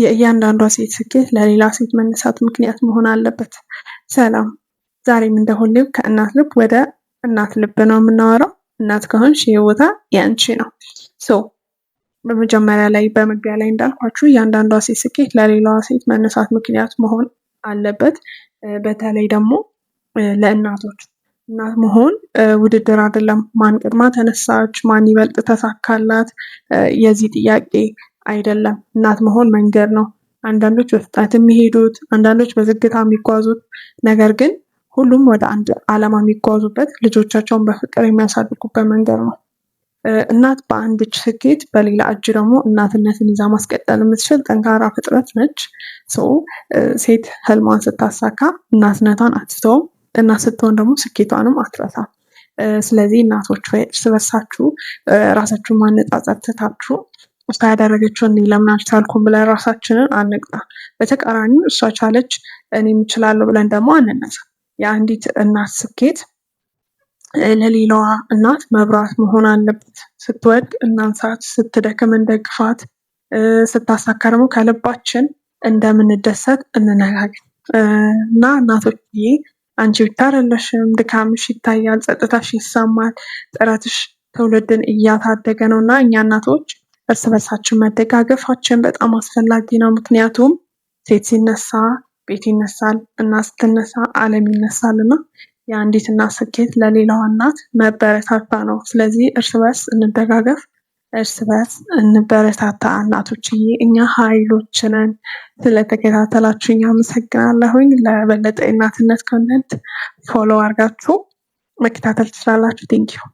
የእያንዳንዷ ሴት ስኬት ለሌላ ሴት መነሳት ምክንያት መሆን አለበት። ሰላም፣ ዛሬም እንደ ሁሌው ከእናት ልብ ወደ እናት ልብ ነው የምናወራው። እናት ከሆንሽ ይህ ቦታ ያንቺ ነው። So በመጀመሪያ ላይ በመግቢያ ላይ እንዳልኳችሁ እያንዳንዷ ሴት ስኬት ለሌላዋ ሴት መነሳት ምክንያት መሆን አለበት። በተለይ ደግሞ ለእናቶች እናት መሆን ውድድር አይደለም። ማን ቀድማ ተነሳች፣ ማን ይበልጥ ተሳካላት፣ የዚህ ጥያቄ አይደለም። እናት መሆን መንገድ ነው። አንዳንዶች በፍጥነት የሚሄዱት፣ አንዳንዶች በዝግታ የሚጓዙት፣ ነገር ግን ሁሉም ወደ አንድ ዓላማ የሚጓዙበት ልጆቻቸውን በፍቅር የሚያሳድጉበት መንገድ ነው። እናት በአንድ እጅ ስኬት በሌላ እጅ ደግሞ እናትነትን ይዛ ማስቀጠል የምትችል ጠንካራ ፍጥረት ነች። ሴት ህልሟን ስታሳካ እናትነቷን አትተውም። እናት ስትሆን ደግሞ ስኬቷንም አትረሳም። ስለዚህ እናቶች ወይ እርስ በርሳችሁ ራሳችሁን ማነጻጸር ትታችሁ እሷ ያደረገችውን እኔ ለምን አልቻልኩም ብለን ራሳችንን አንቅጣ። በተቃራኒው እሷ ቻለች እኔም እችላለሁ ብለን ደግሞ አንነሳ። የአንዲት እናት ስኬት ለሌላዋ እናት መብራት መሆን አለበት። ስትወድቅ እናንሳት፣ ስትደክም እንደግፋት፣ ስታሳካ ደግሞ ከልባችን እንደምንደሰት እንነጋገር እና እናቶችዬ አንቺ ብቻ አይደለሽም። ድካምሽ ይታያል፣ ጸጥታሽ ይሰማል፣ ጥረትሽ ትውልድን እያሳደገ ነው እና እኛ እናቶች እርስ በርሳችን መደጋገፋችን በጣም አስፈላጊ ነው። ምክንያቱም ሴት ሲነሳ ቤት ይነሳል፣ እናት ስትነሳ ዓለም ይነሳል እና የአንዲት እናት ስኬት ለሌላዋ እናት መበረታቻ ነው። ስለዚህ እርስ በርስ እንደጋገፍ፣ እርስ በርስ እንበረታታ። እናቶችዬ እኛ ኃይሎች ነን። ስለተከታተላችሁኝ አመሰግናለሁኝ። ለበለጠ የእናትነት content follow አድርጋችሁ መከታተል ትችላላችሁ። Thank you.